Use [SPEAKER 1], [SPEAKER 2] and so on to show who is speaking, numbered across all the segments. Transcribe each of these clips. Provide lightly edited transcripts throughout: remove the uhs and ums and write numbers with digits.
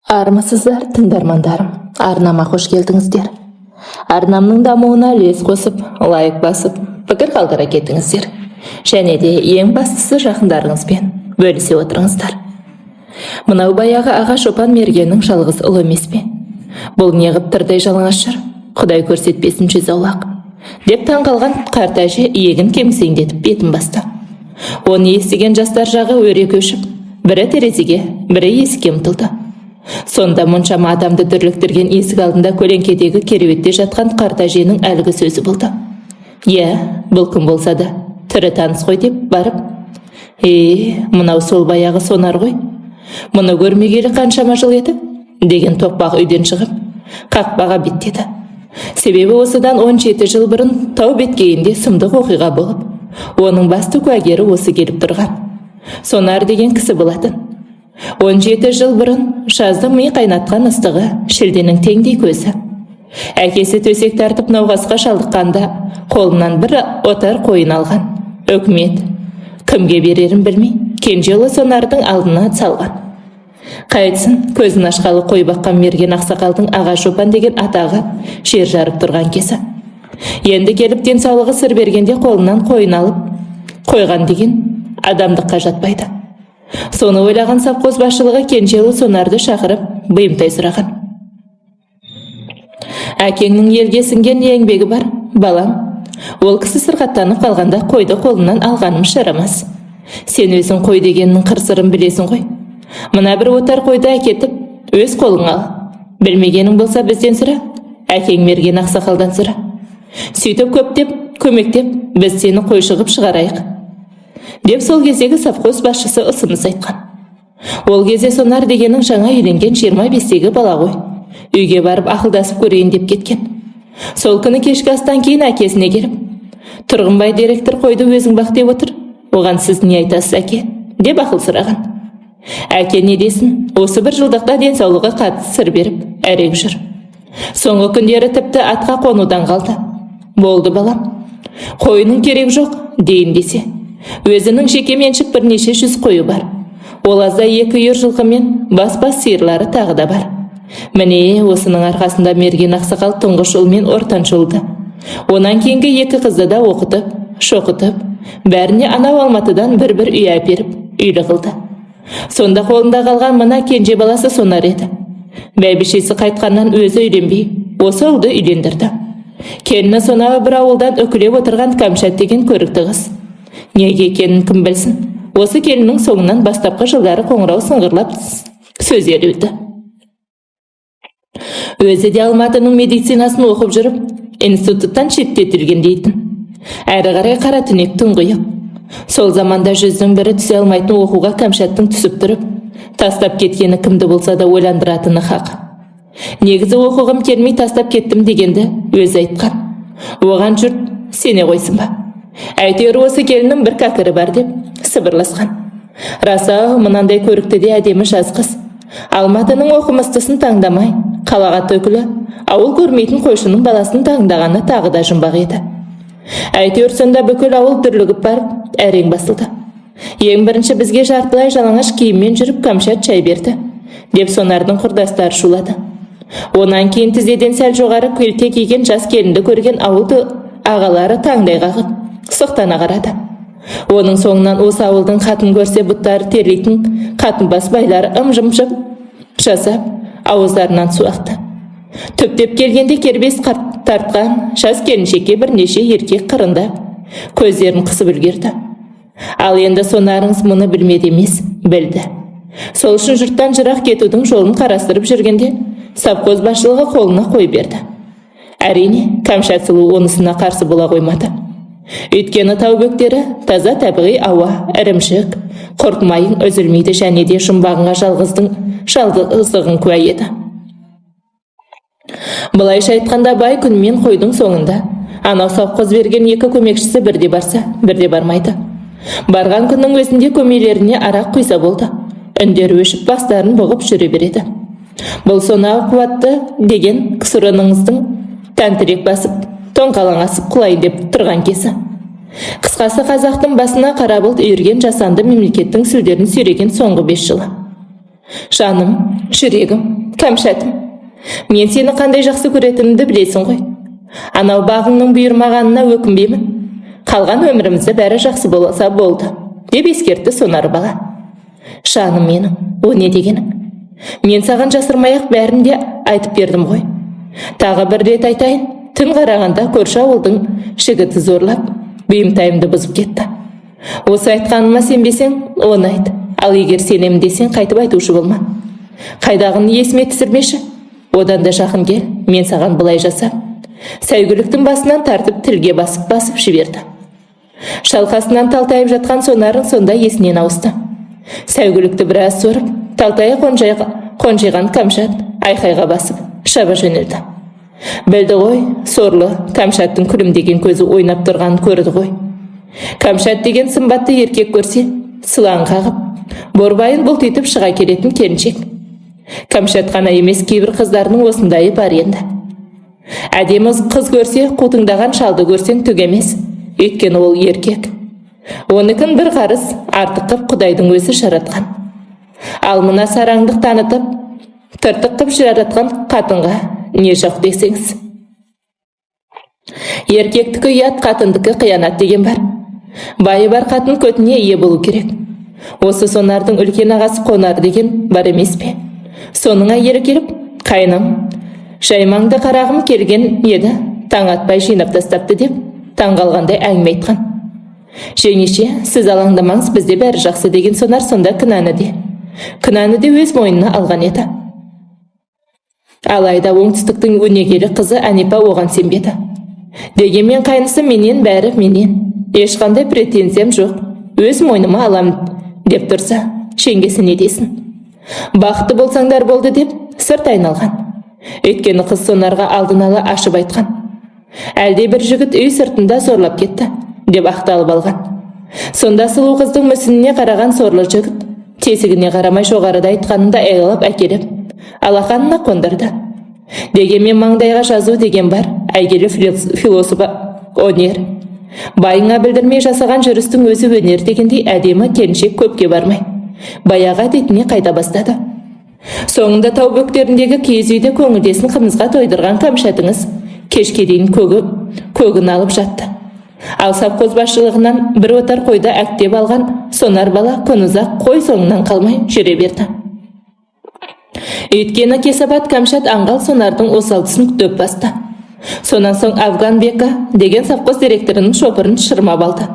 [SPEAKER 1] Армысыздар, тыңдармандарым! Арнама қош келдіңіздер. Арнамның дамуына үлес қосып, лайк басып, пікір қалдыра кетіңіздер. Және де ең бастысы, жақындарыңызбен бөлісе отырыңыздар. Мынау баяғы аға шопан Мергеннің жалғыз ұлы емес пе? Бұл неғып тырдай жалаңаш жүр? Құдай көрсетпесін, жүз аулақ, деп таң қалған қарт әже иегін кемсеңдетіп бетін басты. Оны естіген жастар жағы өре көшіп, бірі терезеге, бірі есікке ұмтылды. Сонда мұншама адамды дүрліктірген есік алдында көлеңкедегі кереуетте жатқан қарт әженің әлгі сөзі болды. Иә, бұл кім болса да түрі таныс қой деп барып, е, мынау сол баяғы Сонар ғой, мұны көрмегелі қаншама жыл еді, деген тоқпақ үйден шығып, қақпаға беттеді. Себебі осыдан 17 жыл бұрын тау беткейінде сұмдық оқиға болып, оның басты куәгері осы келіп тұрған Сонар деген кісі болатын. 17 жыл бұрын, жаздың ми қайнатқан ыстығы, шілденің теңдей көзі. Әкесі төсек тартып науқасқа шалдыққанда қолынан бір отар қойын алған. Үкімет кімге берерін білмей, кенже ұлы Сонардың алдына салған. Қайтсын, көзін ашқалы қой баққан Мерген ақсақалдың аға шопан деген атағы жер жарып тұрған кезі. Енді келіп денсаулығы сыр бергенде қолынан қойын алып қойған деген адамдыққа жатпайды. Соны ойлаған совхоз басшылығы кенже ұлы Сонарды шақырып, бұйымтай сұраған. Әкеңнің елге сіңген еңбегі бар, балам. Ол кісі сырқаттанып қалғанда қойды қолынан алғаным жарамас. Сен өзің қой дегеннің қыр сырын білесің ғой. Мына бір отар қойды әкетіп, өз қолыңа ал. Білмегенің болса, бізден сұра, әкең Мерген ақсақалдан сұра. Сөйтіп көптеп көмектеп, біз сені қойшы ғып шығарайық, деп сол кездегі совхоз басшысы ұсыныс айтқан. Ол кезде Сонар дегенің жаңа үйленген 25-тегі бала ғой. Үйге барып ақылдасып көрейін деп кеткен. Сол күні кешкі астан кейін әкесіне келіп: «Тұрғынбай директор қойды өзің бақ деп отыр, оған сіз не айтасыз, әке?» – деп ақыл сұраған. Әке не десін, осы бір жылдықта денсаулығы қатты сыр беріп, әрең жүр. Соңғы күндері тіпті атқа қонудан қалды. Болды, балам, қойының керек жоқ дейін десе, өзінің жеке меншік бірнеше жүз қойы бар. Ол азда екі үйір жылқы мен бас-бас сиырлары тағы да бар. Міне, осының арқасында Мерген ақсақал тұңғыш ұл мен ортаншы ұлды, онан кейінгі екі қызды да оқытып, шоқытып, бәріне анау Алматыдан бір-бір үй әперіп, үйлі қылды. Сонда қолында қалған мына кенже баласы Сонар еді. Бәйбішесі қайтқаннан өзі үйленбей, осы ұлды үйлендірді. Келіні сонау бір ауылдан үкілеп отырған Кәмшат деген көрікті қыз. Неге екенін кім білсін, осы келіннің соңынан бастапқы жылдары қоңырау сыңғырлап сөз еруді. Өзі де Алматының медицинасын оқып жүріп, институттан шеттетілген дейтін. Әрі қарай қара түнек, тұңғиық. Сол заманда жүздің бірі түсе алмайтын оқуға Кәмшаттың түсіп тұрып, тастап кеткені кімді болса да ойландыратыны хақ. Негізі оқығым келмей тастап кеттім дегенді өзі айтқан. Оған жұрт сене қойсын ба? Әйтеуір осы келіннің бір кәкірі бар деп сыбырласқан. Рас-ау, мынандай көрікті де әдемі жас қыз Алматының оқымыстысын таңдамай, қалаға төкілі, ауыл көрмейтін қойшының баласын таңдағаны тағы да жұмбақ еді. Әйтеуір сонда бүкіл ауыл дүрлігіп барып, әрең басылды. Ең бірінші бізге жартылай жалаңаш киіммен жүріп Кәмшат шай берді, деп Сонардың құрдастары шулады. Онан кейін тізеден сәл жоғары келте киген жас келінді көрген ауыл ағалары таңдай қағып, сұқтана қарады. Оның соңынан осы ауылдың қатын көрсе бұттары терлейтін қатынбас байлары ым-жым жасап, ауыздарынан су ақты. Түптеп келгенде кербез тартқан жас келіншекке бірнеше еркек қырындап, көздерін қысып үлгерді. Ал енді Сонарыңыз мұны білмеді емес, білді. Сол үшін жұрттан жырақ кетудің жолын қарастырып жүргенде совхоз басшылығы қолына қой берді. Әрине, Кәмшат сұлу онысына қарсы бола қоймады. Өйткені тау бөктері, таза табиғи ауа, ірімшік, құрт майың үзілмейді және де жұмбағыңа жалғыздың жалғыздығың куә еді. Былайша айтқанда, бай күнмен қойдың соңында анау совхоз берген екі көмекшісі бірде барса, бірде бармайды. Барған күннің өзінде көмейлеріне арақ құйса болды. Үндері өшіп, бастарын бұғып жүре береді. Бұл сонау қуатты деген КСРО-ныңыздың тәнтірек басып, тоңқалаң асып құлайын деп тұрған кезі. Қысқасы, қазақтың басына қара бұлт үйірген жасанды мемлекеттің сүлдерін сүйреген соңғы 5 жылы. Жаным, жүрегім. Кәмшатым, мен сені қандай жақсы көретінімді білесің ғой. Анау бағыңның бұйырмағанына өкінбеймін. Қалған өмірімізде бәрі жақсы болса болды, деп ескертті Сонар бала. Жаным менің, о не дегенің? Мен саған жасырмай-ақ бәрін де айтып бердім ғой. Тағы бір рет айтайын, түн қарағанда көрші ауылдың жігіті зорлап, бұйымтайымды бұзып кетті. Осы айтқаныма сенбесең, оны айт. Ал егер сенемін десең, қайтып айтушы болма. Қайдағыны есіме түсірмеші. Одан да жақын кел, мен саған былай жаса. Сәйгүліктің басынан тартып тілге басып-басып жіберді. Шалқасынан талтайып жатқан Сонарын сонда есінен ауысты. Сәйгүлікті біраз сорып, талтайы қонжиған Кәмшат айқайға басып, шаба жөнелді. Білді ғой, сорлы Кәмшаттың күлімдеген көзі ойнап тұрғанын көрді ғой. Кәмшат деген сымбатты еркек көрсе, сылаң қағып, борбайын бұлтитып шыға келетін келіншек. Кәмшат қана емес, кейбір қыздарының осындайы бар енді. Әдемі қыз көрсе, қутыңдаған шалды көрсең түк емес, өйткені ол еркек. Оныкін бір қарыс артық қып Құдайдың өзі жаратқан. Ал мына сараңдық танытып, тыртық қып жаратқан қатынға не жоқ десеңіз. Еркектікі ұят, қатындікі қиянат деген бар. Байы бар қатын көтіне ие болу керек. Осы Сонардың үлкен ағасы Қонар деген бар емес пе? Соның әйелі келіп, қайным, жаймаңды қарағым келген еді, таң атпай жинап тастапты деп таң қалғандай әңгіме айтқан. Жеңеше, сіз алаңдамаңыз, бізде бәрі жақсы деген Сонар сонда күнәні де өз мойнына алған еді. Алайда оңтүстіктің өнегелі қызы Әнипа оған сенбеді. Дегенмен қайнысы менен, бәрі менен. Ешқандай претензиям жоқ. Өз мойныма алам деп тұрса, жеңгесі не десін? Бақытты болсаңдар болды деп сырт айналған. Өйткені қыз Сонарға алдын ала ашып айтқан. Әлде бір жігіт үй сыртында зорлап кетті деп ақталып алған. Сонда сұлу қыздың мүсініне қараған сорлы жігіт тесігіне қарамай жоғарыда айтқанында айлап әкеліп, алақанына қондырды. Дегенмен маңдайға жазу деген бар, әйгілі философ өнер. Байыңа білдірмей жасаған жүрістің өзі өнер дегендей, әдемі келіншек көпке бармай баяғы әдетіне қайта бастады. Соңында тау бөктеріндегі киіз үйде көңілдесін қымызға тойдырған Кәмшатыңыз кешке дейін көгін алып жатты. Ал совхоз басшылығынан бір отар қойды әктеп алған Сонар бала күн ұзақ қой соңынан қалмай жүре берді. Өйткені кесапат Кәмшат аңғал Сонардың осал тұсын дөп басты. Сонан соң Афган Бека деген совхоз директорының шопырын шырмап алды.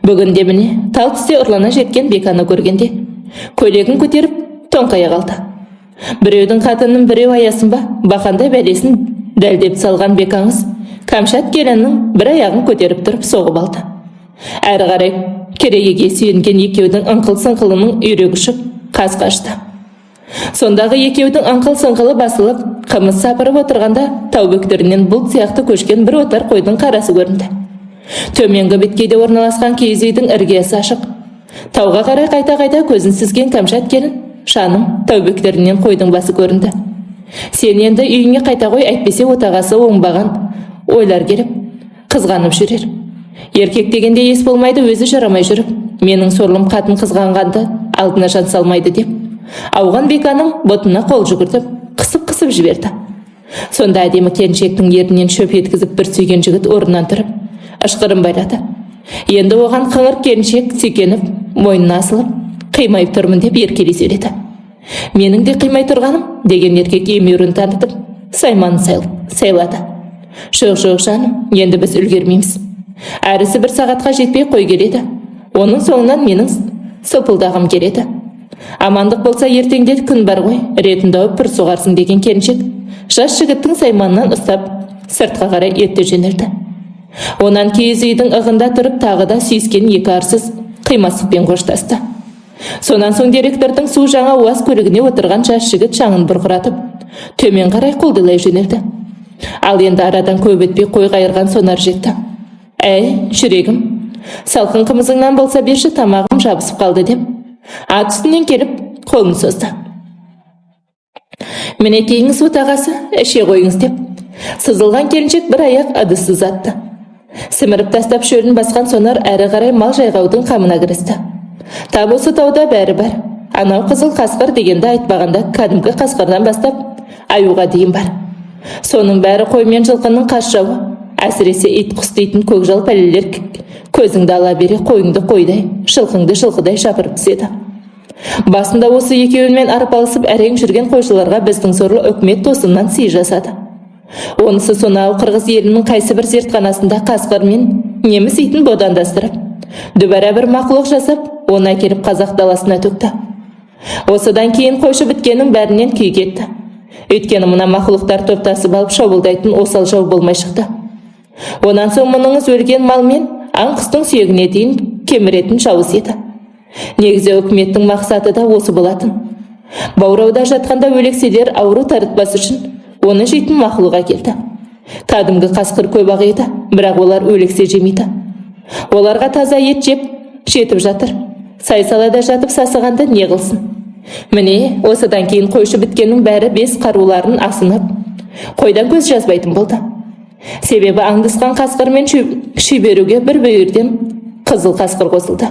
[SPEAKER 1] Бүгінде міне тал түсте ұрлана жеткен Беканы көргенде көйлегін көтеріп тоңқая қалды. Біреудің қатынын біреу аясын ба, бақандай бәлесін дәлдеп салған Бекаңыз Кәмшат келіннің бір аяғын көтеріп тұрып соғып алды. Әрі қарай керегеге сүйенген екеудің ыңқыл-сыңқылының үйрек ұшып, қаз қашты. Сондағы екеудің ыңқыл-сыңқылы басылып, қымыз сапырып отырғанда тау бөктерінен бұлт сияқты көшкен бір отар қойдың қарасы көрінді. Төменгі беткейде орналасқан киіз үйдің іргесі ашық. Тауға қарай қайта-қайта көзін сүзген Кәмшат келін, жаным, тау бөктерінен қойдың басы көрінді. Сен енді үйіңе қайта ғой, әйтпесе отағасы оңбаған ойлар келіп, қызғанып жүрер. Еркек дегенде ес болмайды, өзі жарамай жүріп, менің сорлым қатын қызғанғанды алдына жан салмайды деп, ауған Беканың бұтына қол жүгіртіп, қысып-қысып жіберді. Сонда әдемі келіншектің ернінен шөп еткізіп бір сүйген жігіт орнынан тұрып, ышқырын байлады. Енді оған қыңыр келіншек сүйкеніп, мойнына асылып, қимай тұрмын деп еркелей сөйледі. Менің де қимай тұрғаным, деген еркек емеурін танытып, сайманын сайлады. Жоқ, жоқ, жаным, енді біз үлгермейміз. Әрісі бір сағатқа жетпей қой келеді. Оның соңынан менің сылпылдағым келеді. Амандық болса, ертеңде күн бар ғой, ретін тауып бір соғарсың деген келіншек жас жігіттің сайманынан ұстап, сыртқа қарай ерте жөнелді. Онан киіз үйдің ығында тұрып тағы да сүйіскен екі арсыз қимастықпен қоштасты. Сонан соң директордың су жаңа УАЗ көлігіне отырған жас жігіт шаңын бұрқыратып, төмен қарай құлдилай жөнелді. Ал енді арадан көп өтпей қой қайырған Сонар жетті. Әй, жүрегім, салқын қымызыңнан болса берші, тамағым жабысып қалды деп, ат үстінен келіп қолын созды. Мінекейіңіз, отағасы, іше қойыңыз деп, сызылған келіншек бір аяқ ыдыс ұзатты. Сіміріп тастап шөлін басқан Сонар әрі қарай мал жайғаудың қамына кірісті. Тап осы тауда бәрі бар. Анау қызыл қасқыр дегенді айтпағанда, кәдімгі қасқырдан бастап Аюға дейін бар. Соның бәрі қой мен жылқының қас жауы. Әсіресе ит, құс дейтін көкжал пәлелер көзіңді ала бере қойыңды қойдай, жылқыңды жылқыдай жапырып түседі. Басында осы екеуімен арпалысып әрең жүрген қойшыларға біздің сорлы үкімет тосыннан сый жасады. Онысы сонау қырғыз елінің қайсы бір зертханасында қасқыр мен неміс итін бодандастырып, дүбәрә бір мақұлық жасап, оны әкеліп қазақ даласына төкті. Осыдан кейін қойшы біткеннің бәрінен күй кетті. Өйткені мына мақұлықтар топтасып алып шабуылдайтын осал жау болмай шықты. Онан соң мұныңыз өлген мал мен аң құстың сүйегіне дейін кеміретін жауыз еді. Негізі үкіметтің мақсаты да осы болатын. Баурауда жатқанда өлекселер ауру таратпас үшін оны жейтін мақұлық әкелді. Кәдімгі қасқыр көп ақ еді, бірақ олар өлексе жемейді. Оларға таза ет жеп жетіп жатыр. Сай салада жатып сасығанды не қылсын? Міне, осыдан кейін қойшы біткеннің бәрі бес қаруларын асынып, қойдан көз жазбайтын болды. Себебі аңдысқан қасқырмен шүйберуге бір бүйірден қызыл қасқыр қосылды.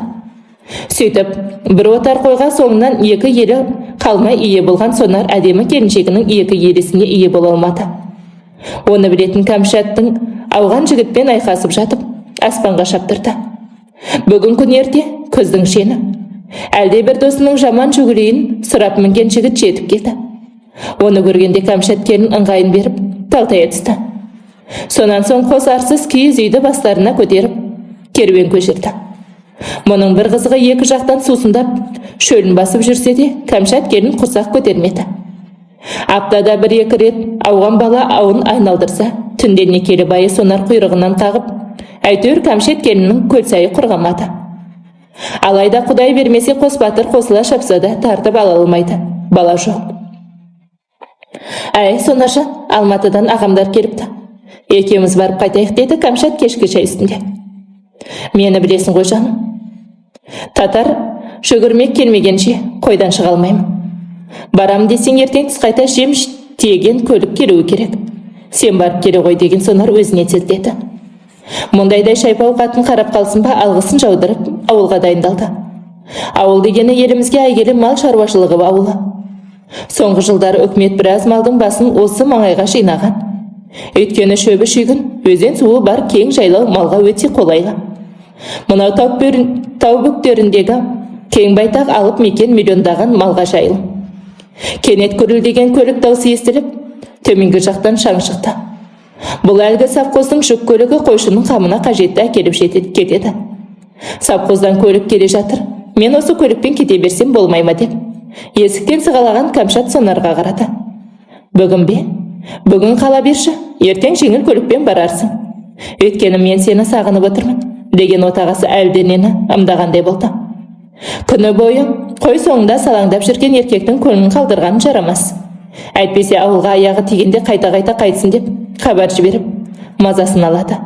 [SPEAKER 1] Сөйтіп, бір отар қойға соңынан екі елі қалмай ие болған Сонар әдемі келіншегінің екі елісіне ие бола алмады. Оны білетін Кәмшаттың ауған жігітпен айқасып жатып, аспанға шаптырды. Бүгін күн ерте, күздің шені. Әлде бір досының жаман жүгірейін сұрап мінген жігіт жетіп келді. Оны көргенде Кәмшат келін ыңғайын беріп, талтая түсті. Сонан соң қос арсыз киіз үйді бастарына көтеріп, керуен көшірді. Мұның бір қызығы, екі жақтан сусындап, шөлін басып жүрсе де, Кәмшат келін құрсақ көтермеді. Аптада бір-екі рет ауған бала ауын айналдырса, түнде некелі байы Сонар құйрығынан қағып, әйтеуір Кәмшат келіннің көлсайы құрғамады. Алайда Құдай бермесе, қос батыр қосыла шапса да, тартып ала алмайды. Бала жоқ. «Әй, Сонаржан, Алматыдан ағамдар келіпті. Екеуміз барып қайтайық», – деді Кәмшат кешкі шай үстінде. «Мені білесің ғой, жаным. Татар жүгірмек келмегенше қойдан шыға алмаймын. Барам десең, ертең түс қайта жем тиеген көлік келуі керек. Сен барып келе ғой», – деген Сонар өзіне тездеді. Мұндайда шайпау қатын қарап қалсын ба, алғысын жаудырып, ауылға дайындалды. Ауыл дегені елімізге әйгілі мал шаруашылығы ауылы. Соңғы жылдары үкімет біраз малдың басын осы маңайға жинаған. Өйткені шөбі шүйгін, өзен суы бар кең жайлау малға өте қолайлы. Мынау тау бөктеріндегі кең байтақ алып мекен миллиондаған малға жайылым. Кенет гүрілдеген көлік даусы естіліп, төменгі жақтан шаң шықты. Бұл әлгі совхоздың жүк көлігі қойшының қамына қажетті әкеліп жетеді кетеді. «Совхоздан көлік келе жатыр. Мен осы көлікпен кете берсем болмай ма?» – деп есіктен сығалаған Кәмшат Сонарға қарады. «Бүгін бе? Бүгін қала берші, ертең жеңіл көлікпен барарсың. Өйткені мен сені сағынып отырмын», – деген отағасы әлденені ымдағандай болды. Күні бойы қой соңында салаңдап жүрген еркектің көңілін қалдырған жарамас. Әйтпесе ауылға аяғы тигенде қайта-қайта қайтсын деп хабар жіберіп, мазасын алады.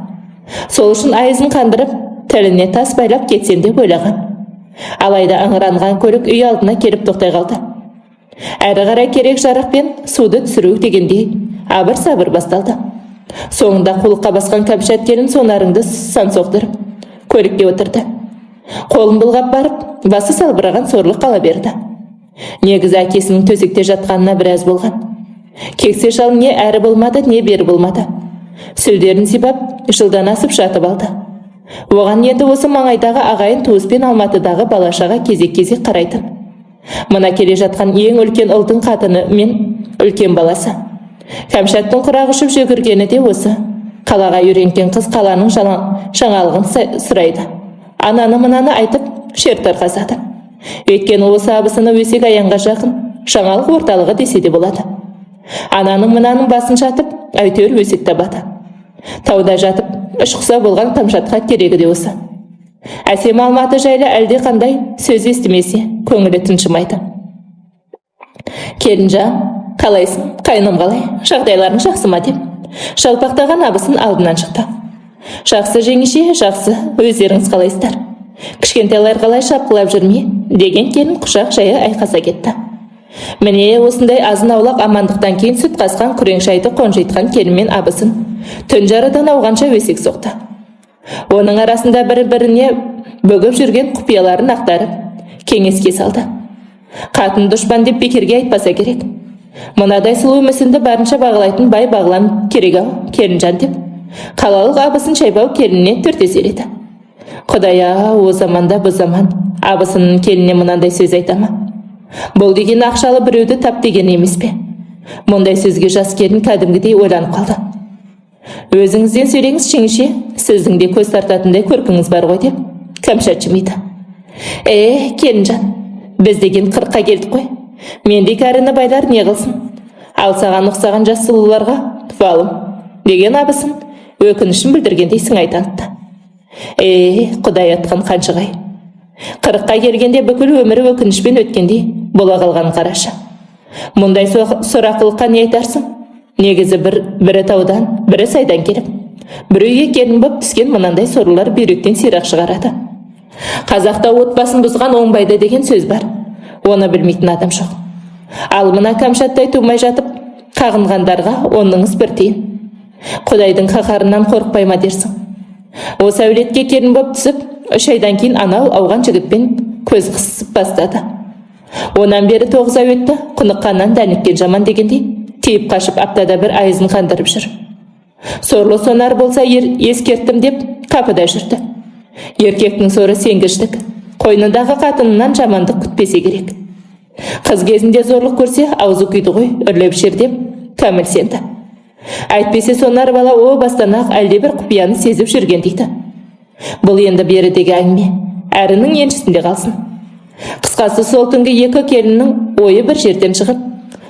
[SPEAKER 1] Сол үшін айызын қандырып, тіліне тас байлап кетсем деп ойлаған. Алайда ыңыранған көлік үй алдына келіп тоқтай қалды. Әрі қарай керек жарақ пен суды түсіру дегендей абыр сабыр басталды. Соңында қулыққа басқан Кәмшат келін Сонарыңды сан соқтырып, көлікке отырды. Қолын бұлғап барып, басы салбыраған сорлы қала берді. Негізі әкесінің төсекте жатқанына біраз болған. Кексе шал не әрі болмады, не бері болмады. Сүлдерін сипап, жылдан асып жатып алды. Оған енді осы маңайдағы ағайын туыс пен Алматыдағы бала-шаға кезек-кезек қарайтын. Мына келе жатқан ең үлкен ұлдың қатыны мен үлкен баласы. Кәмшаттың құрақ ұшып жүгіргені де осы. Қалаға үйренген қыз қаланың жаңалығын сұрайды. Ананы мынаны айтып, шер тарқасады. Өйткені осы абысыны өсек аяңға жақын, жаңалық орталығы десе де болады. Ананың мынаның басын жатып, әйтеуір өсек табады. Тауда жатып, іш құса болған Кәмшатқа керегі де осы. Әсем Алматы жайлы әлде қандай сөз естімесе, көңілі тыншымайды. «Келінжан, қалайсың, қайным қалай, жағдайларың жақсы ма?» – деп жалпақтаған абысын алдынан шықты. «Жақсы, жеңеше, жақсы, өздеріңіз қалайсыздар? Кішкентайлар қалай, шапқылап жүр ме?» – деген келін құшақ жая айқаса кетті. Міне, осындай азын аулақ амандықтан кейін сүт қасқан күрең шайды қонжитқан келін мен абысын түн жарыдан ауғанша өсек соқты. Оның арасында бір-біріне бүгіп жүрген құпияларын ақтарып, кеңеске салды. Қатын дұшпан деп бекерге айтпаса керек. Мынадай сұлу мүсінді барынша бағалайтын бай бағлан керек-ау, келінжан, деп қалалық абысын шайбау келініне түрте сөйледі. Құдай-ау, о заманда бұ заман абысынның келініне мынандай сөз айта ма? Бұл деген ақшалы біреуді тап деген емес пе? Мұндай сөзге жас келін кәдімгідей ойланып қалды. Өзіңізден сөйлеңіз, жеңеше, сіздің де көз тартатындай көркіңіз бар ғой, деп Кәмшат жымиды. Е, келінжан, біз деген 40-қа келдік қой. Мендей кәріні байлар не қылсын? Ал саған ұқсаған жас сұлуларға валым, деген абысын өкінішін білдіргендей сыңай танытты. Е, құдай атқан қаншығай, 40-қа келгенде бүкіл өмірі өкінішпен өткендей бола қалған, қарашы. Мұндай сорақылыққа не айтарсың? Негізі бірі таудан, бірі сайдан келіп, бір үйге келін боп түскен мынандай сорлылар бүйректен сирақ шығарады. Қазақта отбасын бұзған оңбайды деген сөз бар. Оны білмейтін адам жоқ. Ал мына Кәмшаттай тумай жатып қағынғандарға оныңыз бір тиын. Құдайдың қаһарынан қорықпай ма дерсің. Осы әулетке келін боп түсіп, 3 айдан кейін анау ауған жігітпен көз қысып бастады. Онан бері 9 ай өтті. Құныққаннан дәніккен жаман дегендей, тиіп қашып аптада бір айызын қандырып жүр. Сорлы Сонар болса ескерттім деп қапыда жүрді. Еркектің соры сенгіштік. Қойнындағы қатынынан жамандық күтпесе керек. Қыз кезінде зорлық көрсе, аузы күйді ғой, үрлеп ішер деп кәміл сенді. Әйтпесе Сонар бала о бастан ақ әлдебір құпияны сезіп жүрген дейді. Бұл енді берідегі әңгіме, әрінің еншісінде қалсын. Қысқасы, сол түнгі екі келіннің ойы бір жерден шығып,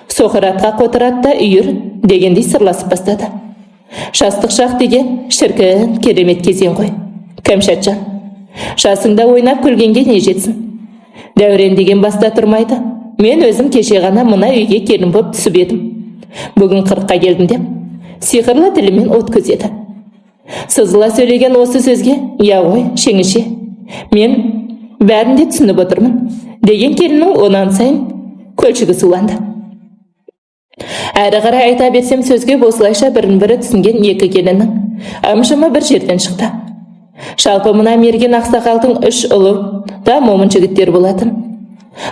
[SPEAKER 1] соқыр атқа қотыр ат та үйір дегендей сырласып бастады. Жастық шақ деген шіркін керемет кезең ғой, Кәмшатжан. Жасыңда ойнап күлгенге не жетсін? Дәурен деген баста тұрмайды. Мен өзім кеше ғана мына үйге келін боп түсіп едім, бүгін 40-қа келдім, деп сиқырлы тілімен от көзеді. Сызыла сөйлеген осы сөзге «Иә ғой, жеңеше, мен бәрін де түсініп отырмын», деген келіннің онан сайын көлшігі суланды. Әрі қарай айта берсем, сөзге осылайша бірін бірі түсінген екі келіннің ым жымы бір жерден шықты. Жалпы, мына Мерген ақсақалдың үш ұлы да момын жігіттер болатын.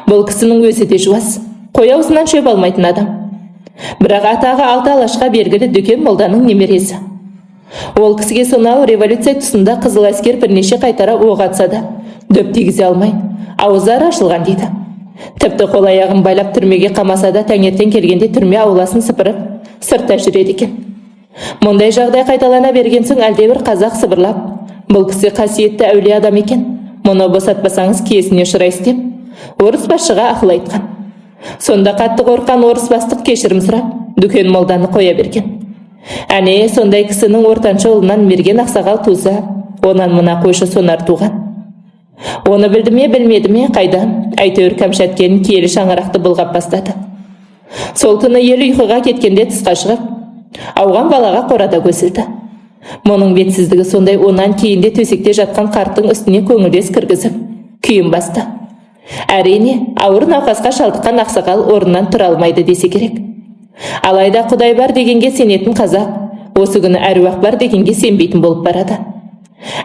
[SPEAKER 1] Бұл кісінің өзі де жуас, қой аузынан шөп алмайтын адам. Бірақ атағы алты алашқа белгілі Дүкен молданың немересі. Ол кісіге сонау революция тұсында қызыл әскер бірнеше қайтара оқ атса да, дөп тигізе алмай, ауыздары ашылған дейді. Тіпті қол аяғын байлап түрмеге қамаса да, таңертең келгенде түрме ауласын сыпырып, сыртта жүреді екен. Мұндай жағдай қайталана берген соң, әлдебір қазақ сыбырлап, бұл кісі қасиетті әулие адам екен, мұны босатпасаңыз, киесіне ұшырайсыз, деп орыс басшыға ақыл айтқан. Сонда қатты қорыққан орыс бастық кешірім сұрап, Дүкен молданы қоя берген. Әне сондай кісінің ортаншы ұлынан Мерген ақсақал туса, онан мына қойшы Сонар туған. Оны білді ме, білмеді ме, қайдам, әйтеуір Кәмшат келін киелі шаңырақты былғап бастады. Сол түні ел ұйқыға кеткенде тысқа шығып, ауған балаға қорада көсілді. Мұның бетсіздігі сондай, онан кейінде төсекте жатқан қарттың үстіне көңілдес кіргізіп, күйін басты. Әрине, ауыр науқасқа шалдыққан ақсақал орнынан тұра алмайды десе керек. Алайда құдай бар дегенге сенетін қазақ осы күні әруақ бар дегенге сенбейтін болып барады.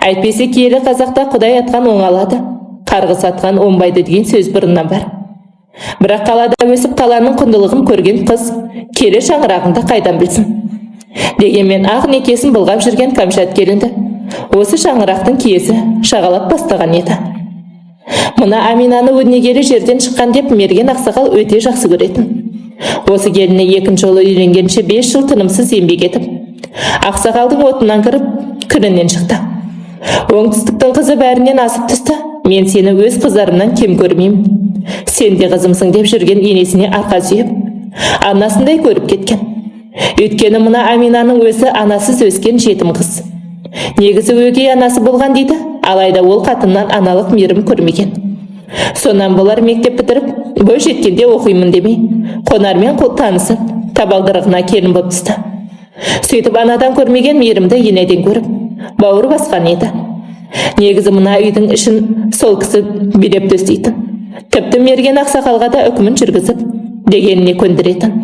[SPEAKER 1] Әйтпесе киелі қазақта құдай атқан оңалады, қарғыс атқан оңбайды деген сөз бұрыннан бар. Бірақ қалада өсіп, қаланың құндылығын көрген қыз келі шаңырағында қайдан білсін? Дегенмен ақ некесін былғап жүрген Кәмшат келінді осы шаңырақтың киесі шағалап бастаған еді. Мына Аминаны өнегелі жерден шыққан деп Мерген ақсақал өте жақсы көретін. Осы келіні екінші ұлы үйленгенше 5 жыл тынымсыз еңбек етіп, ақсақалдың отынан кіріп, күлінен шықты. Оңтүстіктің қызы бәрінен асып түсті. Мен сені өз қыздарымнан кем көрмеймін, сен де қызымсың, деп жүрген енесіне арқа сүйеп, анасындай көріп кеткен. Өйткені мына Аминаның өзі анасыз өскен жетім қыз. Негізі өгей анасы болған дейді, алайда ол қатыннан аналық мейірім көрмеген. Сонан болар, мектеп бітіріп бой жеткенде оқимын демей, Қонармен танысып, табалдырығына келін боп түсті. Сөйтіп анадан көрмеген мейірімді енеден көріп, бауыр басқан еді. Негізі мына үйдің ішін сол кісі билеп төстейтін. Тіпті Мерген ақсақалға да үкімін жүргізіп, дегеніне көндіретін.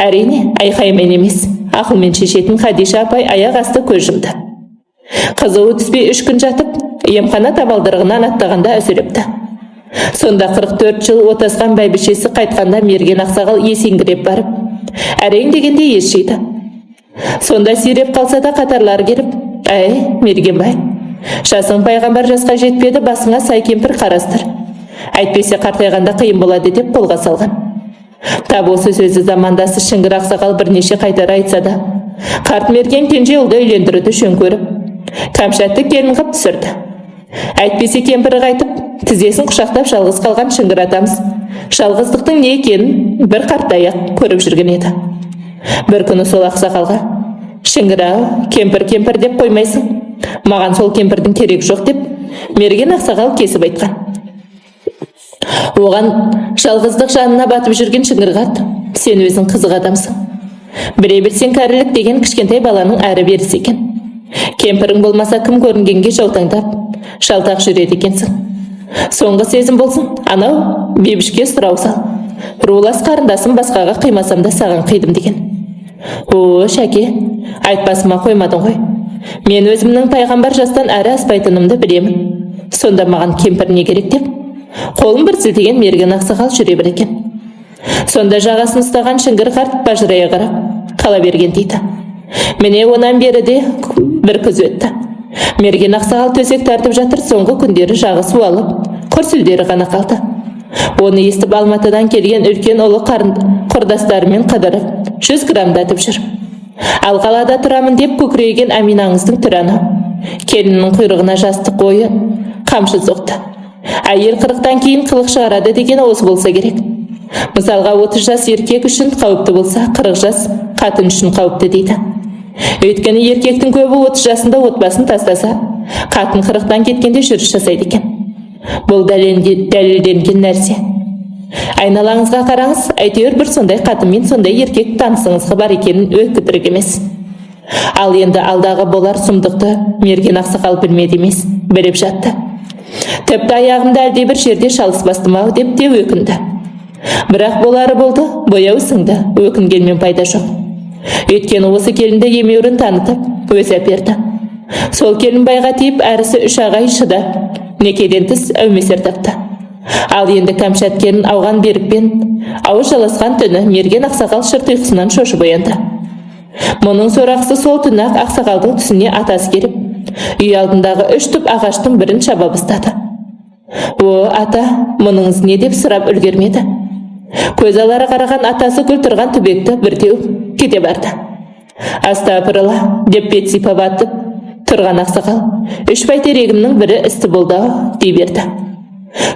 [SPEAKER 1] Әрине, айқаймен емес, ақылмен шешетін Хадиша апай аяқ асты көз жұмды. Қызуы түспей 3 күн жатып, емхана табалдырығынан аттағанда үзіліпті. Сонда 44 жыл отасқан бәйбішесі қайтқанда Мерген ақсақал есеңгіреп барып, әрең дегенде ес жиды. Сонда сиреп қалса да қатарлары келіп, «Әй, Мергенбай, жасың пайғамбар жасқа жетпеді, басыңа сай кемпір қарастыр. Әйтпесе қартайғанда қиын болады», деп қолға салған. Тап осы сөзді замандасы Шыңғыр ақсақал бірнеше қайтара айтса да, қарт Мерген кенже ұлды үйлендіруді жөн көріп, Кәмшатты келін қып түсірді. Әйтпесе кемпірі қайтып, тізесін құшақтап жалғыз қалған Шыңғыр атамыз жалғыздықтың не екенін бір қартая көріп жүрген еді. Бір күні сол ақсақалға: «Шыңғыр ау, кемпір кемпір деп қоймайсың, маған сол кемпірдің керегі жоқ», деп Мерген ақсақал кесіп айтқан. Оған жалғыздық жанына батып жүрген Шыңғыр қарт: «Сен өзің қызық адамсың. Біле білсең, кәрілік деген кішкентай баланың әрі берісі екен. Кемпірің болмаса, кім көрінгенге жаутаңдап, жалтақ жүреді екенсің. Соңғы сезім болсын, анау Бибішке сұрау сал. Рулас қарындасым, басқаға қимасам да саған қидым», деген. «О, Шәке, айтпасыма қоймадың ғой. Мен өзімнің пайғамбар жастан әрі аспайтынымды білемін. Сонда маған кемпір не керек?» деп, қолын бір сілтеген Мерген ақсақал жүре берген. Сонда жағасын ұстаған Шыңғыр қарт бажырая қарап қала берген дейді. Міне, онан бері де бір күз өтті. Мерген ақсақал төсек тартып жатыр, соңғы күндері жағы суалып, құр сүлдері ғана қалды. Оны естіп, Алматыдан келген үлкен ұлы құрдастарымен қыдырып, 100 граммдатып жүр. Ал қалада тұрамын деп көкірейген Әминаңыздың түрі анау. Келіннің құйрығына жастық ойы қамшы соқты. Әйел 40-тан кейін қылық шығарады деген осы болса керек. Мысалға, 30 жас еркек үшін қауіпті болса, 40 жас қатын үшін қауіпті дейді. Өйткені еркектің көбі 30 жасында отбасын тастаса, қатын 40-тан кеткенде жүріс жасайды екен. Бұл дәлелденген нәрсе. Айналаңызға қараңыз, әйтеуір бір сондай қатын мен сондай еркек танысыңызға бар екенін өтірік емес. Ал енді алдағы болар сұмдықты Мерген ақсақал білмеді емес, біліп жатты. Тіпті аяғымды әлдебір жерде шалыс бастым ау деп те өкінді. Бірақ болары болды, бояу сіңді, өкінгенмен пайда жоқ. Өйткені осы келінді емеурін танытып, өзі әперді. Сол келін байға тиіп, әрісі 3 ағай шыдап, некеден тыс әумесер тапты. Ал енді Кәмшат келін ауған Берікпен ауыз жаласқан түні Мерген ақсақал шырт ұйқысынан шошып оянды. Мұның сорақысы, сол түні ақ ақсақалдың түсіне атасы келіп, үй алдындағы үш түп ағаштың бірін шаба бастады. «О, ата, мұныңыз не?» деп сұрап үлгермеді. Көз алары қараған атасы гүл тұрған түбекті бір теуіп кете барды. «Астапыралла», деп бет сипап атып тұрған ақсақал, «Үш бәйтерегімнің бірі істі болды ау», дей берді.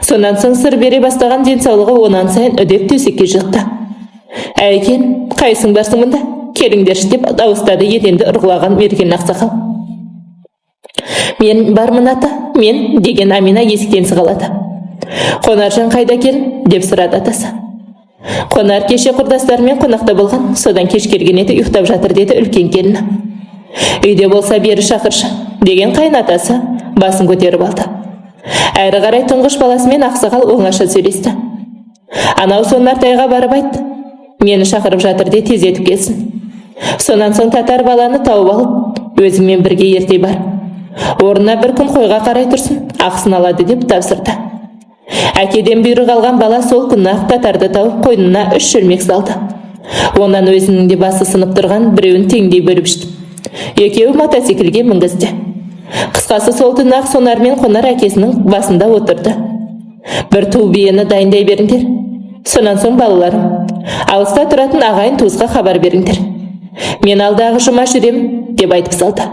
[SPEAKER 1] Сонан соң сыр бере бастаған денсаулығы онан сайын үдеп, төсекке жықты. «Әйкен, қайсың барсың мұнда? Келіңдерші», деп дауыстады еденді ұрғылаған Мерген ақсақал. «Мен бармын, ата, мен», деген Амина есіктен сығалады. «Қонаржан қайда, келін?» деп сұрады атасы. «Қонар кеше құрдастарымен қонақта болған, содан кеш келген еді, ұйықтап жатыр», деді үлкен келіні. «Үйде болса, бері шақыршы», деген қайын атасы басын көтеріп алды. Әрі қарай тұңғыш баласымен ақсақал оңаша сөйлесті. «Анау Сонартайға барып айт, мені шақырып жатыр де, тездетіп келсін. Сонан соң татар баланы тауып алып, өзіңмен бірге ерте бар. Орнына бір күн қойға қарай тұрсын, ақысын алады», деп тапсырды. Әкеден бұйрық алған бала сол күні ақ татарды тауып, қойнына үш шөлмек салды. Онан өзінің де басы сынып тұрған біреуін теңдей бөліп ішті. Екеуі мотоциклге мінгізді. Қысқасы, сол түні ақ Сонар мен Қонар әкесінің басында отырды. «Бір ту биені дайындай беріңдер. Сонан соң, балаларым, алыста тұратын ағайын туысқа хабар беріңдер. Мен алдағы жұма жүрем», деп айтып салды.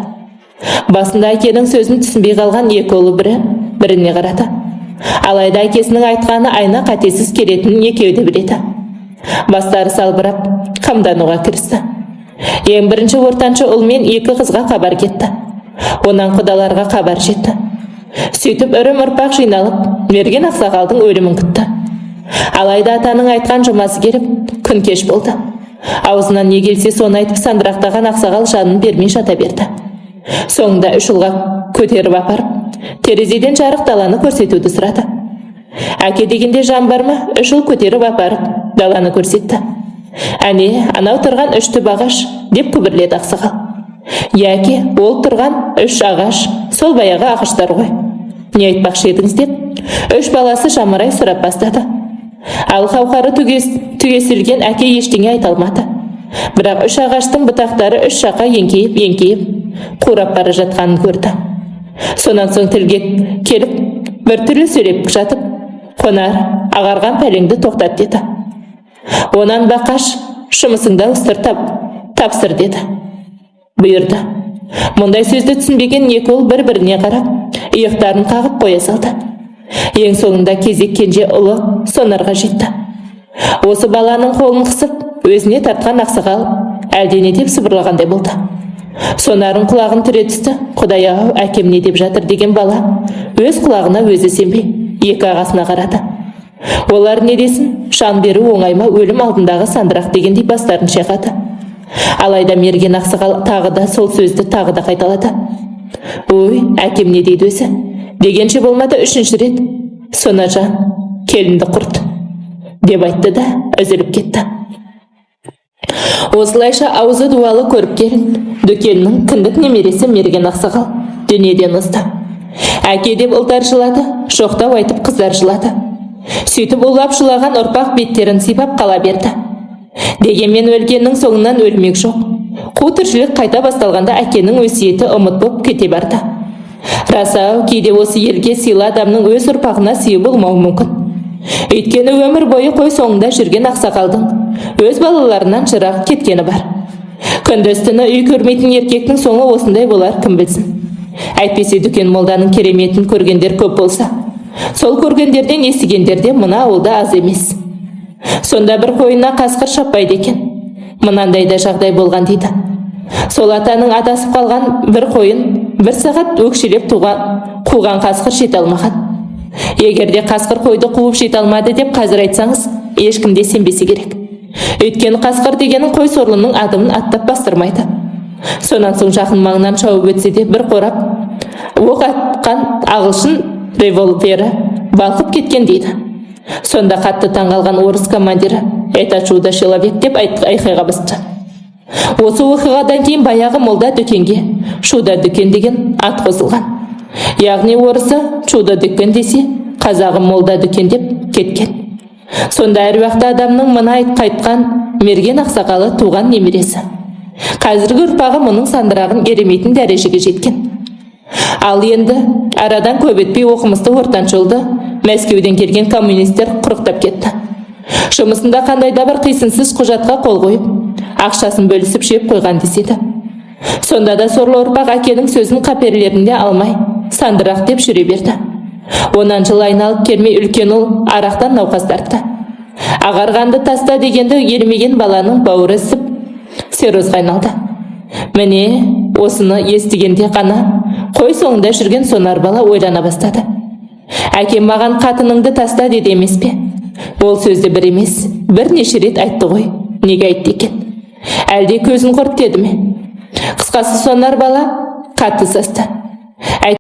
[SPEAKER 1] Басында әкенің сөзін түсінбей қалған екі ұлы бірі біріне қарады. Алайда әкесінің айтқаны айна қатесіз келетінін екеуі де біледі. Бастары салбырап, қамдануға кірісті. Ең бірінші ортаншы ұл мен екі қызға хабар кетті. Онан құдаларға хабар жетті. Сөйтіп үрім ұрпақ жиналып, Мерген ақсақалдың өлімін күтті. Алайда атаның айтқан жұмасы келіп, күн кеш болды. Аузынан не келсе соны айтып сандырақтаған ақсақал жанын бермей жата берді. Соңында үш ұлға көтеріп апарып, терезеден жарық даланы көрсетуді сұрады. Әке дегенде жан бар ма, үш ұл көтеріп апарып, даланы көрсетті. «Әне, анау тұрған үш түп ағаш», деп күбірледі ақсақал. «Иә, әке, ол тұрған үш ағаш, сол баяғы ағаштар ғой. Не айтпақшы едіңіз?» – деп үш баласы жамырай сұрап бастады. Ал қауқары түгесілген әке ештеңе айта алмады. Бірақ үш ағаштың бұтақтары үш жаққа еңкейіп еңкейіп қурап бара жатқанын көрді. Сонан соң тілге келіп, біртүрлі сөйлеп жатып: «Қонар, ағарған пәлеңді тоқтат», – деді. Онан Бақаш: «Жұмысыңды ауыстыр, тапсыр», – деді, бұйырды. Мұндай сөзді түсінбеген екі ұл бір біріне қарап, иықтарын қағып қоя салды. Ең соңында кезек кенже ұлы Сонарға жетті. Осы баланың қолын қысып, өзіне тартқан ақсақал әлдене деп сыбырлағандай болды. Сонарын құлағын түре түсті. «Құдай ау, әкем не деп жатыр?» – деген бала өз құлағына өзі сенбей, екі ағасына қарады. Олар не десін, жан беру оңай ма, өлім алдындағы сандырақ дегендей бастарын шайқады. Алайда мерген ақсақал тағы да сол сөзді тағы да қайталады. «Ой, әкем не дейді өзі?» – дегенше болмады, үшінші рет: «Сонажан, келінді құрт», – деп айтты да үзіліп кетті. Осылайша аузы дуалы көріпкел Дүкеннің кіндік немересі мерген ақсақал дүниеден озды. Әке деп ұлдар жылады, жоқтау айтып қыздар жылады. Сөйтіп улап жылаған ұрпақ беттерін сипап қала берді. Дегенмен өлгеннің соңынан өлмек жоқ. Қу тіршілік қайта басталғанда, әкенің өсиеті ұмыт боп кете барды. Рас ау, кейде осы елге сыйлы адамның өз ұрпағына сыйы болмауы мүмкін. Өйткені өмір бойы қой соңында жүрген ақсақалдың өз балаларынан жырақ кеткені бар. Күндіз түні үй көрмейтін еркектің соңы осындай болар, кім білсін. Әйтпесе Дүкен молданың кереметін көргендер көп болса, сол көргендерден естігендер де мына ауылда аз емес. Сонда бір қойына қасқыр шаппайды екен. Мынандай да жағдай болған дейді. Сол атаның адасып қалған бір қойын бір сағат өкшелеп қуған қасқыр жете алмаған. Егер де қасқыр қойды қуып жете алмады деп қазір айтсаңыз, ешкім де сенбесе керек. Өйткені қасқыр дегенің қой сорлының адымын аттап бастырмайды. Сонан соң жақын маңнан шауып өтсе де, бір қорап оқ атқан ағылшын револьвері балқып кеткен дейді. Сонда қатты таңғалған орыс командирі: «Это чудо человек», – деп айқайға басты. Осы оқиғадан кейін баяғы молда Дүкенге Шуда Дүкен деген ат қосылған. Яғни орысы Чудо Дүкен десе, қазағы Молда Дүкен деп кеткен. Сонда әруақты адамның мына қайтқан мерген ақсақалы туған немересі. Қазіргі ұрпағы мұның сандырағын елемейтін дәрежеге жеткен. Ал енді арадан көп өтпей, оқымысты ортаншы ұлды Мәскеуден келген коммунистер құрықтап кетті. Жұмысында қандай да бір қисынсыз құжатқа қол қойып, ақшасын бөлісіп жеп қойған деседі. Сонда да сорлы ұрпақ әкенің сөзін қаперлерінде алмай, сандырақ деп жүре берді. Онан жыл айналып келмей, үлкен ұл арақтан науқас тартты. Ағарғанды таста дегенді елемеген баланың бауыры ісіп, циррозға айналды. Міне, осыны естігенде ғана қой соңында жүрген Сонар бала ойлана бастады. Әкем маған «қатыныңды таста» деді емес пе? Ол сөзді бір емес, бірнеше рет айтты ғой. Неге айтты екен? Әлде көзін құрт деді ме? Қысқасы, Сонар бала қатты састы.